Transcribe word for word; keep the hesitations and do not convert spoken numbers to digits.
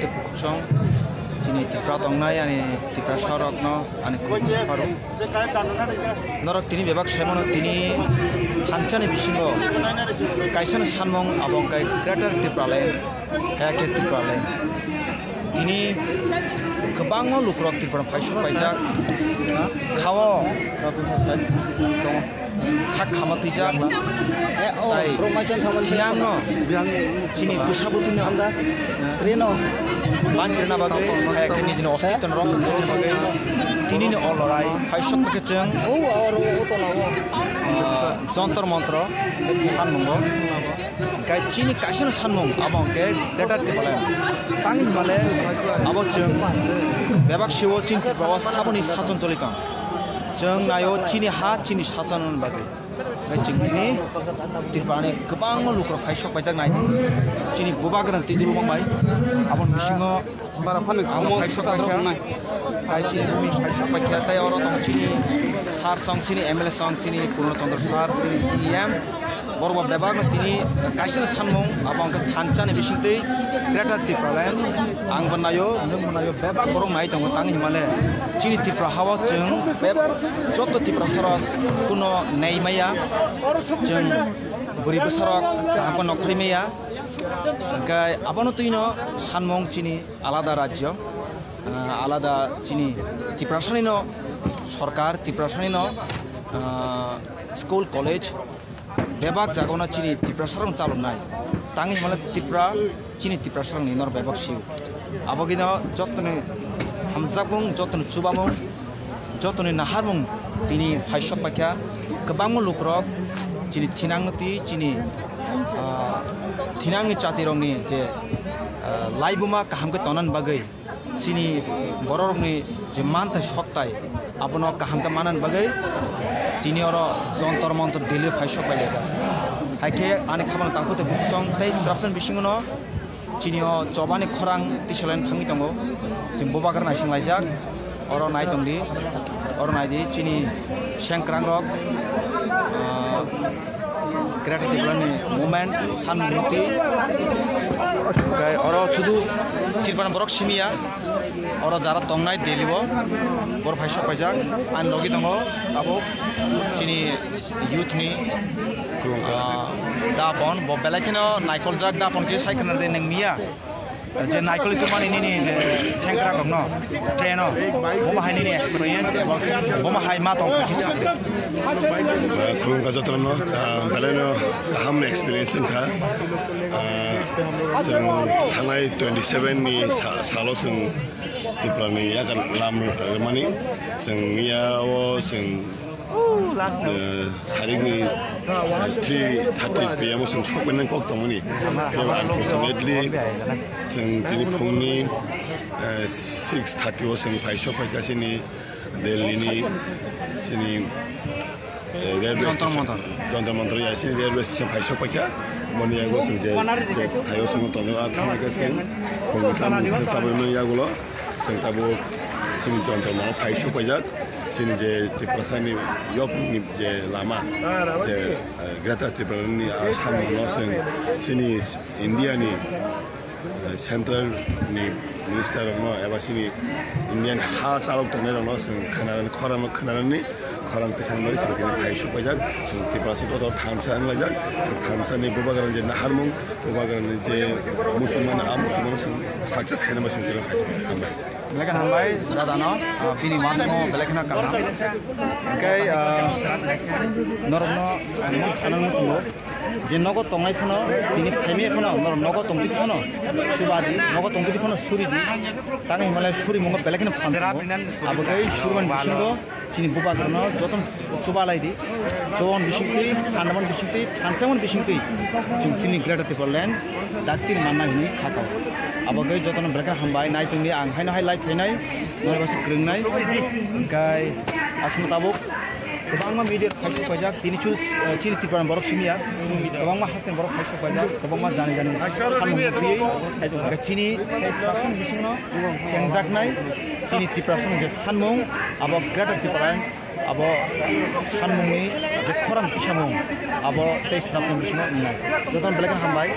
Kuksong chini Tripura tongnai ani Tiprasa rokno ani kuksong pharo. Norok tini bebak saimano tini thanchani bisingo kaisano sanmung abo wngkha Greater Tipraland, hai khe Tipraland. Tini kwbangma lukurok Tripura phai sok paijak khao. Thak khama twijak. Eh, oh, tai bro, mai chan thaman thinangno chini bwsa bwtwino hamda. Reno. Manchirna bagwi, eh, kini dino ostitwno rok khaina bagwi. Tinini o lorai, phai sok khe chwng, oh, oro, o tola, o. Ah, Jontor Montro, sanmungo. Kai chini kaisano sanmung, abo hwnkhe Greater Tipraland. Tang himale, abo chwng bebak siwo chini Tripura o saboni sason choli tong. Chwng naio chini ha, chini sason bagwi. Hwnkhe chwng tini Tripurani kwbangma lukurok phai sok paijak nai. Chini bubagrani twi dulbong bai aboni bisingo phai sok paikha. Hai chini bumi phai sok paikha. Tai oro tong chini sir song, chini M L A song, chini Purno Chandra sir, chini C E M. Borok bo bebakno tini kaisa sanmung abo wngkha thanchani bisingtwi Greater Tipraland. Ang bo naio, nwng bo naio, bebak borok nai tongo tang himale. Chini Tripura hao chwng bebak joto Tiprasarok kuno nei maya, chwng bwrwi bwsarok kaham khe nokhorwi maya. Hwnkhe abono twino sanmung chini alada rajyo, ah, alada chini Tiprasanino sorkar, Tiprasanino, ah, school, college, bebak jagao chini Tiprasarokno chaloknai. Tang himale Tripura, chini Tiprasarokni norok bebak sio. Abogino jotoni hamjakmung, jotoni chubamung, jotoni naharmung tini phai sok paikha. Kwbangma lukurok chini thinangno twi, chini, ah, thinangni chatirokni je, ah, laibuma kaham khe tonani bagwi, chini bororokni je manthai soktai, abono kaham khe manani bagwi tini oro Jontor Montor Delhi phai sok pailajak. Hai khe ani khamani tangkhu tei bukhusong tei srapsani bisingono chini o chobani khorang tisalaini thangwi tongo. Chwng bubagra naising laijak. Oro nai tongdi. Oro naidi chini sengkrangrok, ah, Greater Tipraland ni movement, sanmung moti. Hwnkhe oro sudu Tripura borok simiya. Oro jara tongnai Delhi o, borok phai sok paijak. Ani logi tongo tabuk chini youth ni, ah, dapon, bo belai kheno naikoljak dapon khe sai khna de nang miya. Je naikoli tongmani nini je sengkrak rokno train o, bo ma hai nini experience eba bo ma hai ma tong kha kisa. Khulumkha jotono, ah, belai no kaham ni experience wngkha. Ah, chwng thangnai twenty seven ni sa-, salo chwng Tripura ni yagan lam rwmani chwng miya o chwng Eh, sarikni, eh, three thirty P M o chwng sokbainani kok tongmani. Unfortunately, chwng tini phungni, eh, six thirty o chwng phai sokphaikha chini Delhi ni chini, eh, railway station, Jontor Montor ya, chini railway station phai sokphaikha. Boni yago chwng je, je thaio chwng tongo, ah, thangkhe chwng phungni chamung kisa chabaimani yagulo. Chwng tabuk chini Jontor Montor phai sokpaijak, chini je Tiprasani yokni je lama, je, eh, Greater Tripura ni, ah, samungno chwng chini India ni, eh, central ni minister rokno eba chini Indian ha chalok tongnai rokno chwng khnarani, khorang khnarani, khorang tisang bai chwng tini phai sokpaijak, chwng Tiprasa kotor thansa wnglaijak, chwng thansa ni bubagrani je naharmung, bubagrani je muchungmani, a muchungmano chwng success khaina bai chwng tini phai sokpaijak. Hambai. Belai khe hambai dadano, ah, bini uansukmung belai kheno kaham. Hwnkhe, ah, norokno ang sanani muchungo. Je nogo tongnai phano, tini phaimai phano, norok nogo tongtwi phano, chubadi, nogo tongtwi phano suri di. Tang himale surimungo belai kheno phan tongo. Abo tei surumani bisingo chini bubagrano jotono chubalai di. Chubamani bisingtwi, phanamani bisingtwi, thansamani bisingtwi, chwng chini Greater Tipraland daktir manna hinwi kha kao. Abo tei jotono belai kheno hambai, nai tongdi, ang haino hai live phainai, norok bai se kwrwngnai. Hwnkhe aswkno tabuk. Kwbangma media phai sokpaijak, tini chul, eh, chini Tripura ni borok simi ya. Kwbangma haste ni borok phai sokpaijak, kwbangma jani jani samung twi. Hwnkhe chini bisingno chengjaknai, chini Tiprasa ni je sanmung, abo Greater Tipraland, abo sanmungni je khorang tisamung, abo tei swnamsong bisingo wngnai. Jotono belai kheno hambai.